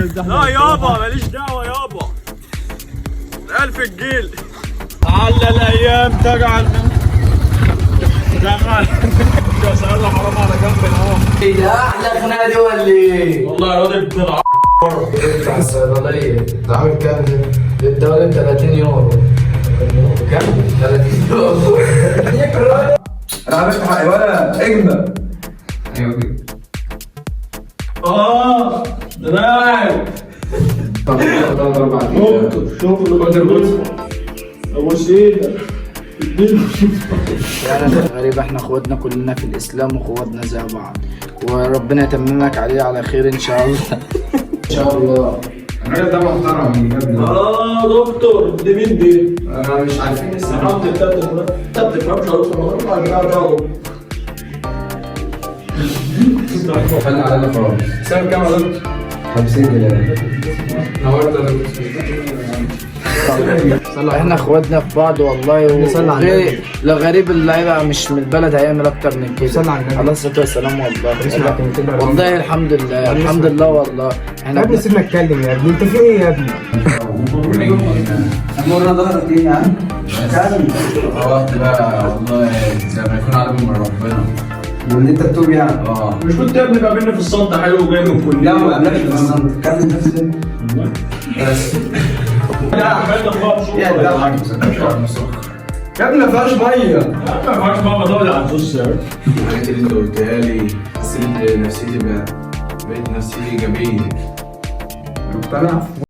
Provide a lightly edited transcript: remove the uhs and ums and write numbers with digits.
لا يابا ماليش دعوه يابا. الف الجيل. على الايام تجعل تجعل يا سلام حرام على جنب اهو. ايه ده احلى خناقه دي ولا ايه؟ والله يا راجل ابن الع. بتاع الصيدلية ده عامل كام ده؟ الدولة 30 يورو. كام؟ 30 يورو. انا عملت حقي ولا اجمل. ايوه كده. اه دراعي. شغل ابو سيدة. يعني غريب، احنا اخواتنا كلنا في الاسلام واخواتنا زي بعض، وربنا يتممك عليه على خير ان شاء الله. ان شاء الله. الراجل ده محترم اللي جاب ده. اه دكتور، دي مين دي؟ انا مش عارفين لسه. الحمد لله. انت ما بتفهمش يا دكتور. انا خلي علينا خالص. سعر كام يا دكتور؟ 50 جنيه. نورت يا دكتور. احنا اخواتنا في بعض والله. وغير لا غريب، اللي هيبقى مش من البلد هيعمل اكتر من كده. عليه الصلاة والسلام. والله والله الحمد لله، الحمد لله والله. احنا يا ابني سيبنا اتكلم يا ابني، انت في ايه يا ابني؟ مرة ظهرت ايه يا عم؟ روحت بقى والله زي ما يكون عالم من ربنا. وان انت تتوب يعني. اه. مش كنت يا ابني بقابلني في الصمت حلو وجاي من الكلية؟ لا ما قبلكش في الصمت، كمل نفسك بس. يا يا ابني ما فيهاش مية. ما فيهاش بابا دول على النص يا الحاجات اللي انت قلتها لي حسيت نفسيتي بقت نفسيتي ايجابية. مقتنع؟